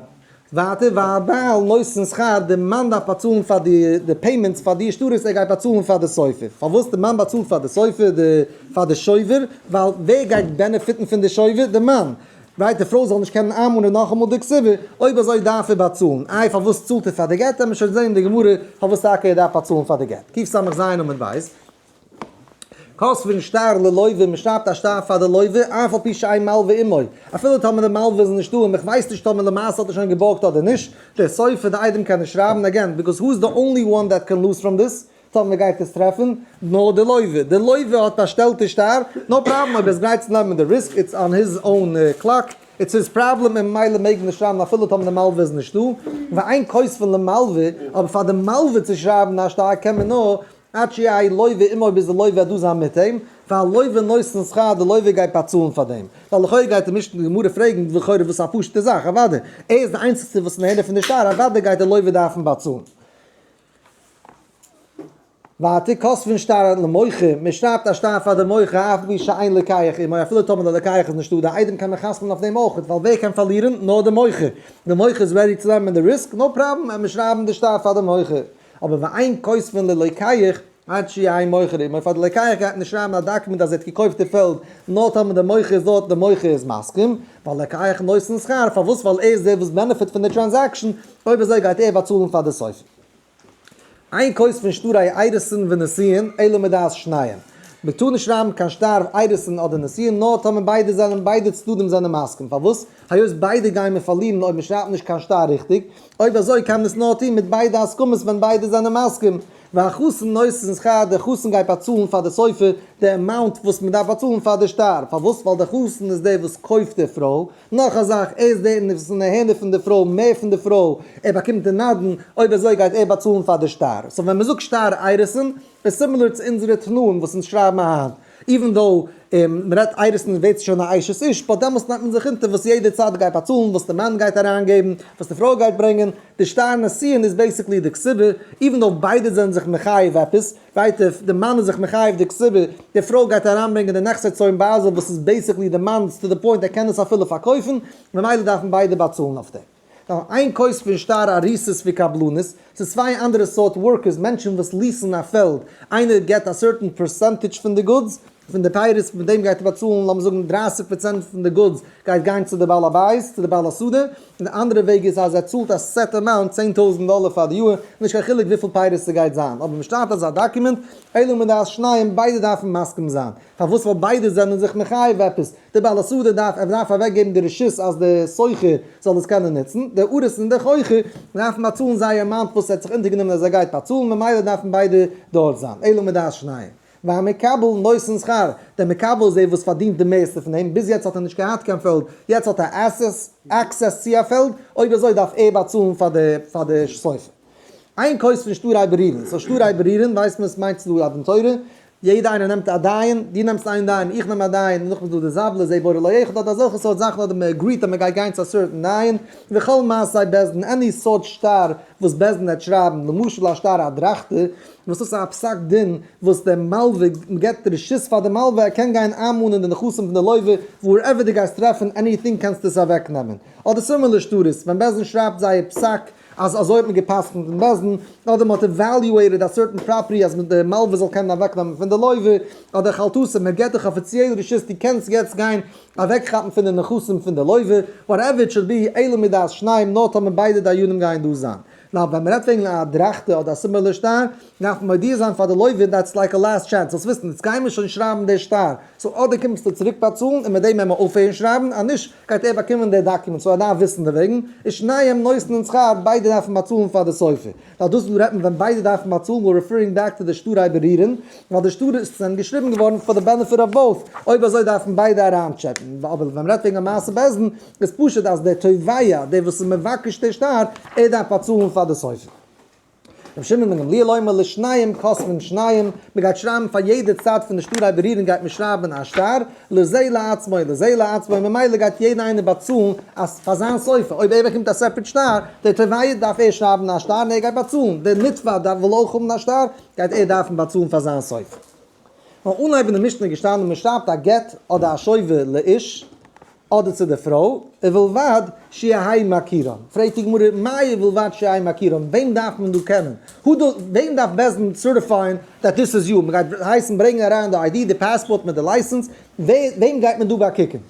ווייטער והבעל נותן שכר, די מאן דארף באצאלן פאר די די payments פאר די שטרות, ער גייט באצאלן פאר די סופר. פארוואס די מאן באצאלט פאר די סופר די פאר די שובר, ווייל ווער גייט benefit ן פון די שובר? די מאן. right די פרוי זאל נישט קענען איינמאנען נאכאמאל די כתובה, אויב אזוי דארף ער באצאלן. איי פארוואס צאלט ער פאר די גט, וועט מען שוין זעהן אין די גמרא פארוואס טאקע ער דארף באצאלן פאר די גט. קס"ז עמוד ב'. כותבין שטר ללוה, מען שרייבט א שטר פאר די לוה, אף על פי שאין מלווה עמו, אפילו טאמער די מלווה איז נישטא און איך ווייס נישט טאמער למעשה האט ער שוין געבארגט אדער נישט, דער סופר די עדים קענען שרייבן, again, because who is the only one that can lose from this, טאמער מען גייט עס טרעפן, נאר די לוה, די לוה האט באשטעלט די שטר, no problem אויב ער איז גרייט צו נעמען די risk, it's on his own clock, it's his problem און ממילא מעג מען עס שרייבן אפילו טאמער די מלווה איז נישטא, ואין כותבין למלווה, אבער פאר די מלווה צו שרייבן א שטר קען מען נאר עד שיהא לוה עמו ביז די לוה וועט דא זיין מיט אים, והלוה נותן שכר די לוה גייט באצאלן פאר דעם, ווייל לכאורה גייט די משנה די גמרא פרעגן לכאורה וואס א פשוטע זאך, אוודאי ער איז די איינציגסטע וואס נהנה פון די שטר אוודאי גייט די לוה דארפן באצאלן. ווייטער כותבין שטר למוכר, מען שרייבט א שטר פאר די מוכר אף על פי שאין לוקח עמו אפילו טאמער די לוקח איז נישטא, די עדים קען מען חתמ'ן אויף דעם אויך, ווייל ווער קען פארלירן? נאר די מוכר, די מוכר איז ready צו נעמען די risk, no problem, וועט מען שרייבן די שטר פאר די מוכר. אבער ואין כותבין ללוקח עד שיהא מוכר עמו, פאר די לוקח גייט מען נישט שרייבן א document אז ער האט געקויפט די פעלד, נאר טאמער די מוכר איז דארט, די מוכר איז מסכים, ווייל לוקח נותן שכר, פארוואס? ווייל ער איז דער וואס benefit פון די transaction, אויב אזוי גייט ער באצאלן פאר די סופר. אין כותבין שטרי אירוסין ונישואין אלא מדעת שניהם. מען טאר נישט שרייבן קיין שטר אירוסין אדער נישואין נאר טאמער ביידע זענען ביידע צדדים זענען מסכים, פארוואס? היות ביידע גייען מיר פארלירן אויב מען שרייבט נישט קיין שטר ריכטיג, אויב אזוי קען מען עס נאר טון מיט ביידע הסכמות ווען ביידע זענען מסכים, והחתן נותן שכר, דער חתן גייט באצאלן פאר די סופר די amount וואס מען דארף באצאלן פאר די שטר, פארוואס? ווייל דער חתן איז דער וואס קויפט די פרוי, נאך א זאך, ער איז דער וואס איז נהנה פון די פרוי מער פון די פרוי, ער באקומט די נדן, אויב אזוי גייט ער באצאלן פאר די שטר, so ווען מען זאגט שטר אירוסין איז similar צו אונזערע תנאים וואס אונז שרייבן היינט, even though מען רעדט אירוסין ווערט עס שוין א אשת איש, but דעמאלטס נעמט מען זיך אונטער וואס יעדער צד גייט באצאלן, וואס די מאן גייט אריינגעבן, וואס די פרוי גייט ברענגען, די שטר נישואין איז basically די כתובה, even though ביידע זענען זיך מחייב עפעס, right די מאן איז זיך מחייב די כתובה, די פרוי גייט אריינברענגען די נכסי צאן ברזל וואס איז basically די מאנ'ס to the point ער קען עס אפילו פארקויפן, ממילא דארפן ביידע באצאלן אויף דעם. נאר אין כותבין שטר אריסות וקבלנות, ס'איז צוויי אנדערע סארט workers, מענטשן וואס lease ן א פעלד, איינער געט א certain percentage פון די goods, פון די פירות, מיט דעם גייט ער באצאלן לאמיר זאגן 30% פון די goods גייט גיין צו די בעל הבית, צו די בעל השדה, און די אנדערע וועג איז אז ער צאלט א set amount 10,000 דאלער פאר די יאר, נישט קיין חילוק וויפיל פירות ס'גייט זיין, אבער מ'שטארט אזא document, אלא מדעת שניהם, ביידע דארפן מסכים זיין, פארוואס? ווייל ביידע זענען זיך מחייב עפעס, די בעל השדה דארף ער דארף אוועקגעבן די רשות אז די שוכר זאל עס קענען נוצן, די אריס און די חוכר דארפן באצאלן זייער amount וואס ער האט זיך אונטערגענומען אז ער גייט באצאלן, ממילא דארפן ביידע דארט זיין, אלא מדעת שניהם. והמקבל נותן שכר, דער מקבל איז דער וואס פארדינט די מערסטע פון דעם, ביז יעצט האט ער נישט געהאט קיין פעלד, יעצט האט ער access access צו א פעלד, אויב אזוי דארף ער באצאלן פאר די פאר די סופר. אין כותבין שטרי בוררין, so שטרי בוררין ווייסט מען עס מיינט ס'דא א דין תורה, יעדע איינער נעמט א דיין, דו נעמסט איין דיין, איך נעם א דיין, נאכדעם איז דא די זבלע, זה בורר לו אחד, אדער אזעלכע סארט זאכן, אדער מען agree ט אז מען גייט גיין צו א certain דיין, וכל מעשי בית דין, any סארט שטר וואס בית דין וועט שרייבן, למשל א שטר אדרכתא, וואס דאס איז א פסק דין וואס דער מלווה געבט רשות פאר די מלווה ער קען גיין איינמאנען די נכסים פון די לווה, wherever דו גייסט טרעפן anything קענסטו עס אוועקנעמען. אדער similar שטרות, ווען בית דין שרייבט זייער פסק. אז אזוי האט מען גע'פסק'נט אין בית דין, אדער מען האט evaluated א certain property אז די מלווה זאל קענען אוועקנעמען פון די לווה, אדער חלטתא, מען געט דיך אפיציעל רשות דו קענסט יעצט גיין אוועקכאפן פון די נכסים פון די לווה, whatever it should be, אלא מדעת שניהם, נאר טאמער ביידע דיינים גייען דא זיין. נאר ווען מ'רעדט וועגן א אדרכתא אדער א similar שטר, דארף מען מודיע זיין פאר די לווה that's like a last chance, זאלסט וויסן, יעצט גיימיר שוין שרייבן די שטר, so אדער קומסטו צוריק באצאלן און מיט דעם וועמיר אויפהערן שרייבן, אז נישט גייט ער באקומען די document, so ער דארף וויסן דערוועגן, ושניהם נותנין שכר, ביידע דארפן באצאלן פאר די סופר. נאר דאס דא רעדט מען ווען ביידע דארפן באצאלן, we're referring back to די שטרי בירורין, ווייל די שטרות זענען געשריבן געווארן for the benefit of both, אויב אזוי דארפן ביידע אריינטשעקן, אבער ווען מ'רעדט וועגן א מעשה בית דין, איז פשוט אז דער תובע, דער וואס איז מבקש די שטר, ער דארף באצאלן פאר די סופר. רבי שמעון בן גמליאל אומר לשניהם כותבין שניים, מען גייט שרייבן פאר יעדע צד פון די שטרי בירורין גייט מען שרייבן א שטר, לזה לעצמו לזה לעצמו, ממילא גייט יעדער איינער באצאלן אז פאר זיין סופר, אויב ער באקומט א separate שטר, דער תובע דארף ער שרייבן א שטר און ער גייט באצאלן, דער נתבע דארף וויל אויך האבן א שטר, גייט ער דארפן באצאלן פאר זיין סופר. נאר אנהייב אין די משנה איז געשטאנען מען שרייבט א גט אדער א שובר לאיש, אדער צו די פרוי, ובלבד שיהא מכירן. פרעגט די גמרא, מאי ובלבד שיהא מכירן, וועם דארף מען דא קענען? who דא, וועם דארף בית דין certify ען that this is you? מען גייט הייסן ברענגען אריין די ID, די פאספארט מיט די license, וועם גייט מען דא באקוקען?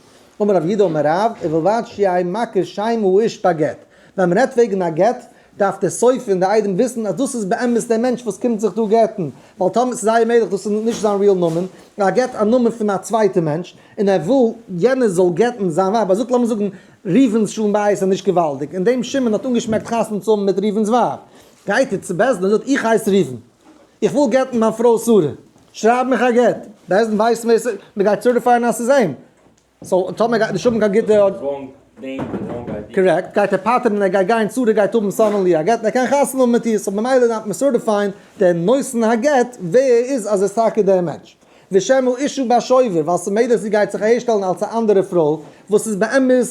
אמר רב יהודה אמר רב, ובלבד שיהא מכיר שם האיש בגט. ווען מען רעדט וועגן א גט, דארף דער סופר און די עדים וויסן אז דאס איז באמת דער מענטש וואס קומט זיך דא גט'ן, ווייל טאמער ס'איז זייער מעגליך דאס איז נישט זיין real נאמען, ער געט א נאמען פון א צווייטע מענטש, און ער וויל יענער זאל גט'ן זיין ווייב, ער זאגט לאמיר זאגן ראובן'ס שלום בית איז נישט געוואלדיג, און דעם שמעון האט אנגעשמעקט חתונה צו האבן מיט ראובן'ס ווייב, גייט ער צו בית דין און זאגט איך הייס ראובן, איך וויל גט'ן מיין פרוי שרה, שרייב מיך א גט, בית דין ווייסט ווער ס'איז, מ'גייט certify ען אז ס'איז אים. so טאמער גייט נישט האבן קיין גוטע. correct, גייט ער פטר'ן ער גייט גיין צרה גייט האבן suddenly א גט און ער קען חתונה האבן מיט איר, so ממילא דארף מען certify ען דער נותן הגט ווער ער איז אז ער איז טאקע דער מענטש. ושם האשה בשובר, ווייל ס'מעגליך זי גייט זיך אהערשטעלן אלס א אנדערע פרוי וואס איז באמת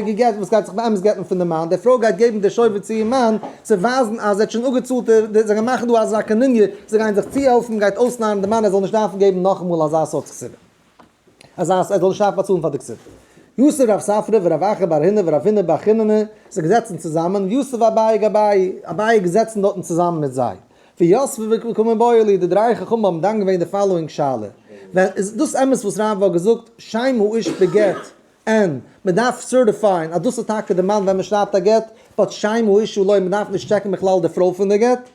גע'גט וואס גייט זיך באמת גט'ן פון די מאן, די פרוי גייט געבן די שובר צו איר מאן צו ווייזן אז ער האט שוין אפגעצאלט די, זיי גייען מאכן דא אזא קנוניא, זיי גייען זיך צוהעלפן, גייט אויסנארן די מאן ער זאל נישט דארפן געבן נאכאמאל אזא סארט כתובה. אז ער זאל נישט דארפן באצאלן פאר די כתובה. יתיב רב ספרא ורב אחא בר הונא ורב הונא בר חיננא זיך געזעצן צוזאמען, ויתיב אביי גבייהו, אביי איז געזעצן דארטן צוזאמען מיט זיי. ויתבי וקא מיבעיא להו, די דריי חכמים האבן דן געווען די following שאלה, ווען איז דאס אמת וואס רב האט געזאגט שם האיש בגט אין, מען דארף certify ען אז דאס איז טאקע די מאן ווען מען שרייבט א גט, but שם האשה לא, מען דארף נישט טשעקן בכלל די פרוי פון די גט?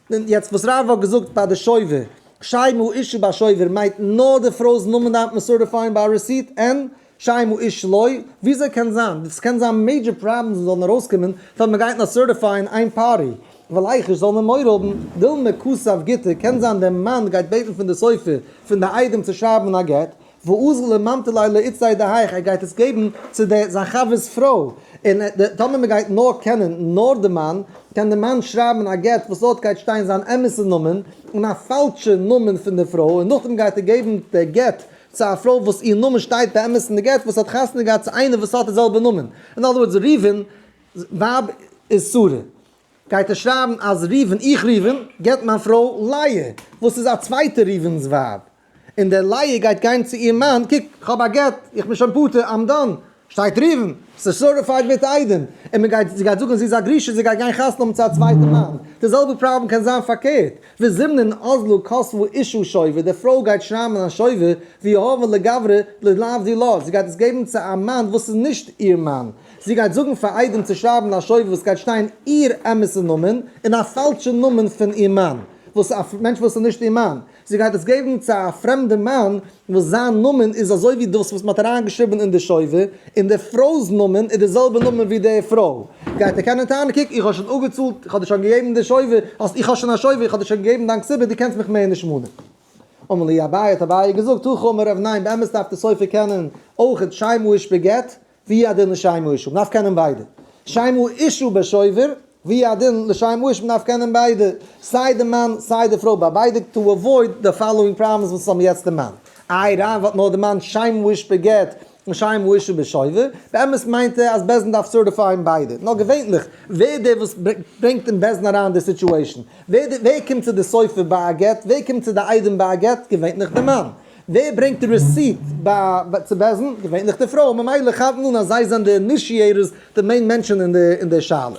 יעצט וואס רב האט געזאגט ביי די שובר, שם האשה בשובר מיינט נאר די פרוי'ס נאמען דארף מען certify ען ביי א receipt אין שם האיש לא, וויאזוי קען זיין? דאס קען זיין major problems וואס זאלן ארויסקומען פאר מען גייט נאר certify ען איין party, וליחוש זאל מען מורא האבן, דילמא כתב גיטא, קען זיין דער מאן גייט בעטן פון די סופר פון די עדים צו שרייבן א גט, ואזיל וממטר ליה לאיתתיה דהאיך, ער גייט עס געבן צו די זיין חבר'ס פרוי, און טאמער מען גייט נאר קענען נאר די מאן, קען די מאן שרייבן א גט וואס דארט גייט שטיין זיין אמת'ע נאמען, און א פאלשע נאמען פון די פרוי, און נאכדעם גייט ער געבן די גט צו א פרוי וואס איר נאמען שטייט באמת אין די גט וואס האט חתונה געהאט צו איינער וואס האט די זעלבע נאמען, אין other words ראובן ווייב איז שרה. גייט ער שרייבן אז ראובן, איך ראובן, גט מיין פרוי לאה, וואס איז א צווייטע ראובן'ס ווייב, און דער לאה גייט גיין צו איר מאן, קוק, כ'האב א גט, איך בין שוין פטור, I'm done, שטייט ראובן, ס'איז certified מיט עדים, און מען גייט, זי גייט זאגן זי איז א גרושה, זי גייט גיין חתונה האבן צו א צווייטע מאן, די זעלבע פראבלעם קען זיין פארקערט, וזימנין אזלא כתבה אשה שובר, די פרוי גייט שרייבן א שובר, ויהבה לגברא דלאו דילה, זי גייט עס געבן צו א מאן וואס איז נישט איר מאן. זי גייט זאגן פאר עדים צו שרייבן א שובר וואס גייט שטיין איר אמת'ע נאמען און א פאלשע נאמען פון איר מאן, וואס א מענטש וואס איז נישט איר מאן. זי גייט עס געבן צו א פרעמדע מאן וואס זיין נאמען איז אזוי ווי דאס וואס מען האט אריינגעשריבן אין די שובר, און די פרוי'ס נאמען איז די זעלבע נאמען ווי די פרוי. גייט ער קענען טענה'ן, קוק, איך האב שוין אפגעצאלט, איך האב דיר שוין געגעבן די שובר, האסט, איך האב שוין א שובר, איך האב דיר שוין געגעבן דיין כתובה, דו קענסט מיך מער נישט מאנען. אמר להו אביי, האט אביי געזאגט, הכי אמר רב, ניין, באמת דארף די סופר קענען אויך שם האיש בגט, והוא הדין לשם האשה, מ'דארף קענען ביידע. שם האשה בשובר, והוא הדין לשם האיש, מ'דארף קענען ביידע. סיי די מאן סיי די פרוי ביי ביידע to avoid the following problems וואס האבן יעצט דערמאנט. איי רב האט נאר דערמאנט שם האיש בגט און שם האשה בשובר, באמת מיינט ער אז בית דין דארף certify ען ביידע. נאר געווענליך, ווער דער וואס ברענגט אין בית דין אריין די situation? ווער קומט צו די סופר ביי א גט? ווער קומט צו די עדים ביי א גט? געווענליך די מאן. ווער ברענגט די receipt ביי צו בית דין? געווענליך די פרוי, ממילא כאפט מען אן אז זיי זענען די initiators, די main מענטשן אין די שאלה.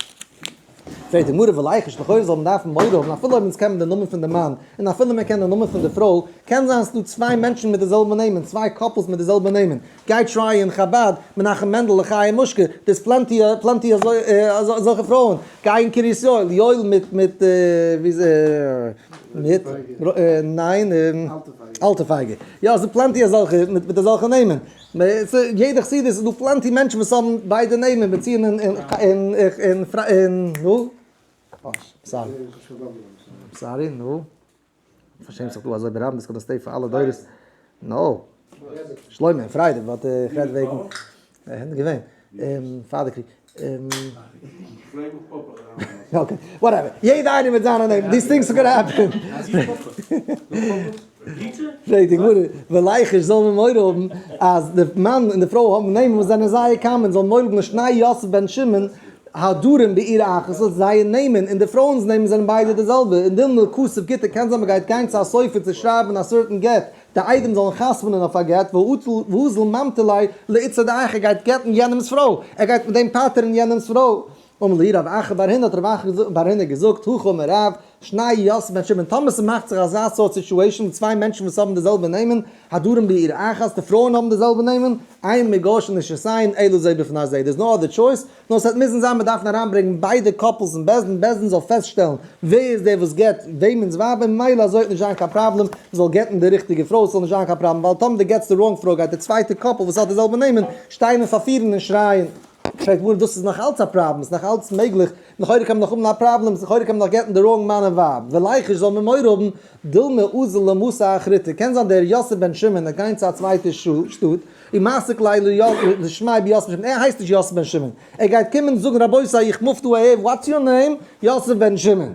פרעגט די גמרא וליחוש לכאורה זאל מען דארפן מורא האבן אפילו אויב אונז קען מען די נאמען פון די מאן און אפילו מען קען די נאמען פון די פרוי, קען זיין ס'דא צוויי מענטשן מיט די זעלבע נעמען, צוויי couples מיט די זעלבע נעמען, גיי try אין חבד, מנחם מענדל לחיים מושקא, there's plenty plenty אזעלכע פרויען, גיי אין קרית יואל, יואל מיט מיט מיט ניין אלטע פייגא, יא ס'דא plenty אזעלכע מיט אזעלכע נעמען. יעדע חסידות איז דא plenty מענטשן וואס האבן ביידע נעמען בנציון און און נו? Sorry. Sorry, נו? פארשעמט זיך דא אזוי ברבים דאס קען stay פאר אלע דורות. נו. שלמה און פריידע but איך רעד וועגן געווען פאר די קריג. Okay, whatever. יעדע איינער מיט זיינע נעמען. These things are gonna happen. פרעגט די גמרא, וליחוש זאל מען מורא האבן אז די מאן און די פרוי האבן נעמען וואס זענען זייער common, זאל מורא האבן לשני יוסף בן שמעון הדרים בעיר אחת, אז זייער נעמען און די פרויען'ס נעמען זענען ביידע די זעלבע, און דילמא כתב גיטא קען זיין מ'גייט גיין צו א סופר צו שרייבן א certain גט, די איידעם זאלן חתמ'נען אויף א גט, ואזיל ממטי ליה לאיתתא דאחר גייט גט'ן יענעמ'ס פרוי, ער גייט מיט דעם פטר'ן יענעמ'ס פרוי. אמר להו רב אחא בר הונא האט רב אחא בר הונא געזאגט, הכי אמר רב, שני יוסף בן שמעון, טאמער ס'מאכט זיך אזא סארט situation וואו צוויי מענטשן וואס האבן די זעלבע נעמען, הדרים בעיר אחת, די פרויען האבן די זעלבע נעמען, אין מגרשין נשותיהן אלא זה בפני זה, there's no other choice, נאר ס'וועט מוזן זיין מ'דארף אריינברענגן ביידע couples אין בית דין, בית דין זאל פעסטשטעלן ווער איז דער וואס גט וועמענס ווייב און ממילא אזוי וועט נישט זיין קיין פראבלעם, מ'זאל גט'ן די ריכטיגע פרוי, ס'זאל נישט זיין קיין פראבלעם, ווייל טאמער דו גט'סט די wrong פרוי גייט די צווייטע couple וואס האט די זעלבע נעמען שטיין און פארפירן און שרייען. פרעגט גמרא דאס איז נאך אלץ א פראבלעם, ס'איז נאך אלץ מעגליך, לכאורה קען מען נאך האבן א פראבלעם, לכאורה קען מען נאך גט'ן די wrong מאן און ווייב, וליחוש זאל מען מורא האבן, דילמא אזיל למתא אחריתא, קען זיין דער יוסף בן שמעון וועט גיין צו א צווייטע שטאט, ומסיק ליה לשמיה ביוסף בן שמעון, ער הייסט נישט יוסף בן שמעון, ער גייט קומען זאגן רבותי איך move דא אהער, what's your name? יוסף בן שמעון.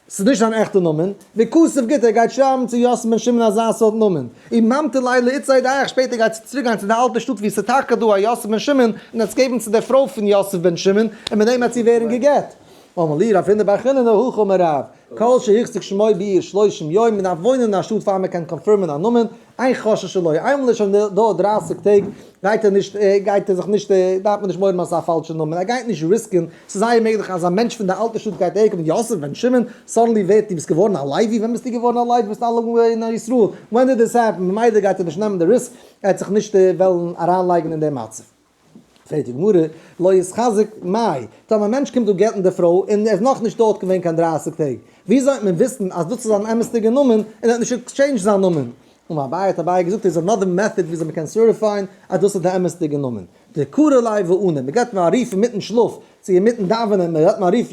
ס'איז נישט זיין עכטע נאמען, וכתב גיטא ער גייט שרייבן צו יוסף בן שמעון אזא סארט נאמען, וממטי ליה לאיתתא דאחר שפעטער גייט זי צוריק גיין צו די אלטע שטאט ווי ס'איז טאקע דא א יוסף בן שמעון און עס געבן צו דער פרוי פון יוסף בן שמעון און מיט דעם וועט זי ווערן גע'גט. אמר להו רב הונא בר חיננא הכי אמר רב, כל שהוחזק שמו בעיר שלושים יום, מען דארף וואוינען אין א שטאט פאר מען קען confirm ען א נאמען, אין חוששין שלא, איינמאל איז שוין דא דרייסיג טעג גייט ער נישט גייט ער זיך נישט דארף מען נישט מורא האבן אז ס'איז א פאלשע נאמען, ער גייט נישט risk ען, ס'איז זייער מעגליך אז א מענטש פון די אלטע שטאט גייט אהערקומען, יוסף בן שמעון, suddenly ווערט דו ביסט געווארן א לוי, ווען ביסטו געווארן א לוי, ביסט אלע געווען א ישראל, when did this happen, ממילא גייט ער נישט נעמען די risk, ער וועט זיך נישט וועלן אריינלייגן אין די מצב. פרעגט די גמרא, לא יתחזק מאי, טאמער א מענטש קומט דא גט'ן די פרוי און ער איז נאכנישט דארט געווען קיין דרייסיג טעג, וויאזוי וועט מען וויסן אז דאס איז זיין אמת'דיגע נאמען און ער האט נישט עקסטשעינדזשד זיין נאמען? אמר אביי האט אביי געזאגט איז another method וויאזוי מען קען certify ען אז דאס איז די אמת'דיגע נאמען, דקרי ליה ועני, מען געבט אים א רוף אינמיטן שלאף צו אינמיטן דאווענען, מען געבט אים א רוף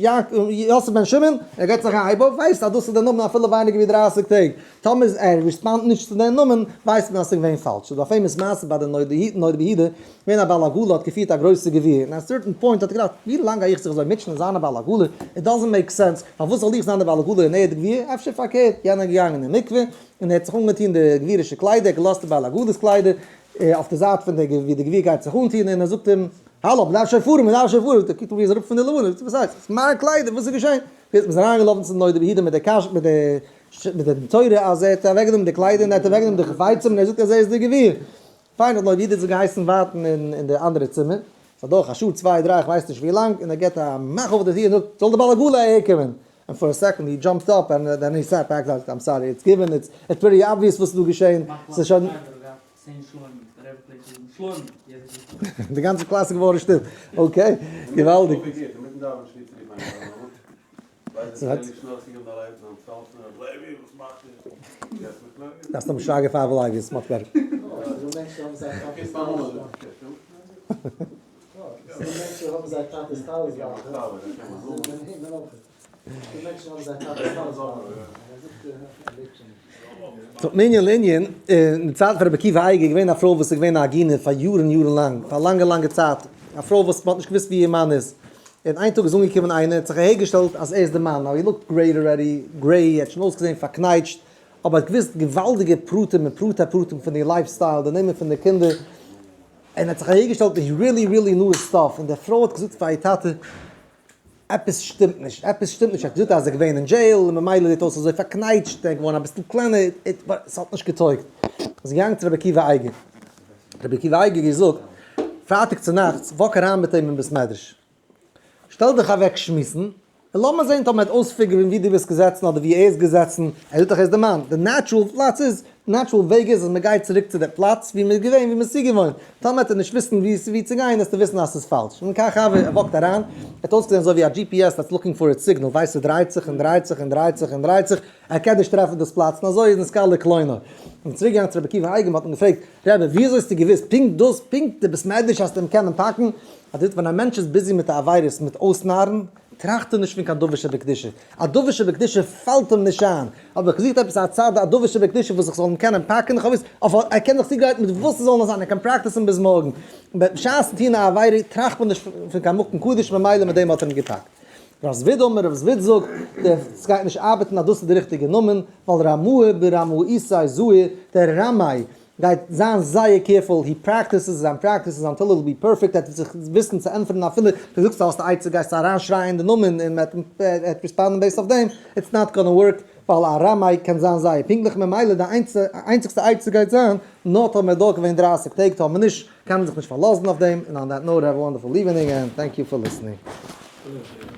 יוסף בן שמעון, ער געבט זיך א הייב אויף, ווייסט אז דאס איז די נאמען אפילו ווייניגער ווי דרייסיג טעג, טאמער ער respond ט נישט צו דעם נאמען, ווייסט מען אז ס'איז געווען פאלש. ס'איז דא א famous מעשה ביי די נודע ביהודה, געווען א בעל עגלה האט געפירט א גרויסע גביר, און א certain point האט ער געדאכט, ווי לאנג גיי איך זיך אזוי מוטשען און זיין א בעל עגלה, it doesn't make sense, פארוואס זאל איך זיין די בעל עגלה און ער די גביר, אפשר פארקערט, יענער איז געגאנגען אין מקווה, און ער האט זיך אנגעטון די גבירישע קליידער, ער האט געלאזט די בעל עגלה'ס קליידער אויף די זייט פון די ווי די גביר גייט זיך אנטון, און ער זאגט אים, האלא, מ'דארף שוין פארן, מ'דארף שוין פארן, ער קוקט אן ווי ער איז אראפ פון די לבנה, וואס הייסט, ס'איז מיין קליידער, וואס איז געשען? מ'איז אריינגעלאפן צום נודע ביהודה מיט די קשיא, מיט די מיט די תורה אז ער האט אוועקגענומען די קליידער און ער האט אוועקגענומען די חפצים און ער זאגט אז ער איז דער גביר. פיין האט נודע ביהודה זיך געהייסן ווארטן אין די אנדערע צימער. ס'איז אדורך א שעה צוויי דריי איך ווייס נישט ווי לאנג און ער געבט א מאך אויף די טיר און זאגט זאל די בעל עגלה אהער קומען. And for a second he jumped up and then he sat back like I'm sorry it's given it's it's pretty obvious וואס איז דא געשען. ס'איז שוין. די גאנצע קלאס איז געווארן שטיל. Okay געוואלדיג. דארפסט האבן שרגא פייוול לייבי איז much better. מענין לענין, אין די צייט פון רבי עקיבא אייגער איז געווען א פרוי וואס איז געווען א עגונה פאר יארן יארן לאנג, פאר א לאנגע לאנגע צייט, א פרוי וואס מען האט נישט געוואוסט ווי איר מאן איז, און איין טאג איז אנגעקומען איינער האט זיך אהערגעשטעלט אז ער איז די מאן, now he looked great already, gray, ער האט שוין אויסגעזען פארקנייטשט, אבער האט געוואוסט געוואלדיגע פרטים און פרטי פרטים פון איר life style, די נעמען פון די קינדער, און האט זיך אהערגעשטעלט he really really knew his stuff, און די פרוי האט געזאגט פאר איר טאטע, עפעס שטימט נישט, עפעס שטימט נישט, ער האט געזאגט אז ער איז געווען אין jail, און ממילא זעט אויס אזוי פארקנייטשט, ער איז געווארן אביסל קלענער, עס האט נישט געטויגט. איז געגאנגען צו רבי עקיבא אייגער, רבי עקיבא אייגער געזאגט, פרייטאג צונאכטס walk אריין מיט אים אין בית מדרש, שטעל דיך אוועק שמועסן. און לאמיר זען טאמער ער וועט אויספיגערן ווי דו ביסט געזעצן אדער ווי ער איז געזעצן, ער זאגט דאך ער איז די מאן, די natural פלאץ איז, natural וועג איז אז מען גייט צוריק צו די פלאץ ווי מען איז געווען ווי מען איז צוגעוואוינט, טאמער וועט ער נישט וויסן ווי ווי צו גיין וועסטו וויסן אז ס'איז פאלש, און כך הוה, ער walk ט אריין, ער האט אויסגעזען אזוי ווי א GPS that's looking for its signal, ווייסט ס'דרייט זיך און דרייט זיך און דרייט זיך און דרייט זיך, ער קען נישט טרעפן דאס פלאץ, און אזוי איז נתגלה קלונו. און צוריק געגאנגען צו רבי עקיבא אייגער, מען האט אים געפרעגט, רבי ווי אזוי האסטו געוואוסט פונקט דאס, פונקט די בית מדרש האסטו אים קענען פאקן? אז ווען א מענטש איז busy מיט א עבירות מיט אויסנארן, טראכט ער נישט פון קיין דבר שבקדושה, א דבר שבקדושה פאלט אים נישט איין, האב איך געזוכט עפעס א צד א דבר שבקדושה וואס איך זאל אים קענען פאקן, איך האב געוואוסט אויף ער קען זיך צוגרייטן מיט וואס ס'זאל נאר זיין, ער קען practice ן ביז מארגן, בשעת'ן טון א עבירה טראכט מען נישט פון קיין מקום קדוש ממילא מיט דעם האט ער אים געפאקט. רב זביד אמר, רב זביד זאגט, ס'גייט נישט ארבעטן אז דאס איז די ריכטיגע נאמען, ווייל רמאי ברמאותיה זהיר, דער רמאי גייט זיין זייער careful, he practices and practices until it will be perfect, ער וועט זיך וויסן צו ענטפערן אפילו דו זאגסט האסט א עצה גייסטו אריינשרייען די נאמען און מען וועט respond ן based אויף דעם, it's not gonna work, ווייל א רמאי קען זיין זייער פונקטליך ממילא די איינציגסטע עצה גייט זיין נאר טאמער דורך געווען 30 טעג טאמער נישט קען מען זיך נישט פארלאזן אויף דעם, און on that note have a wonderful evening and thank you for listening.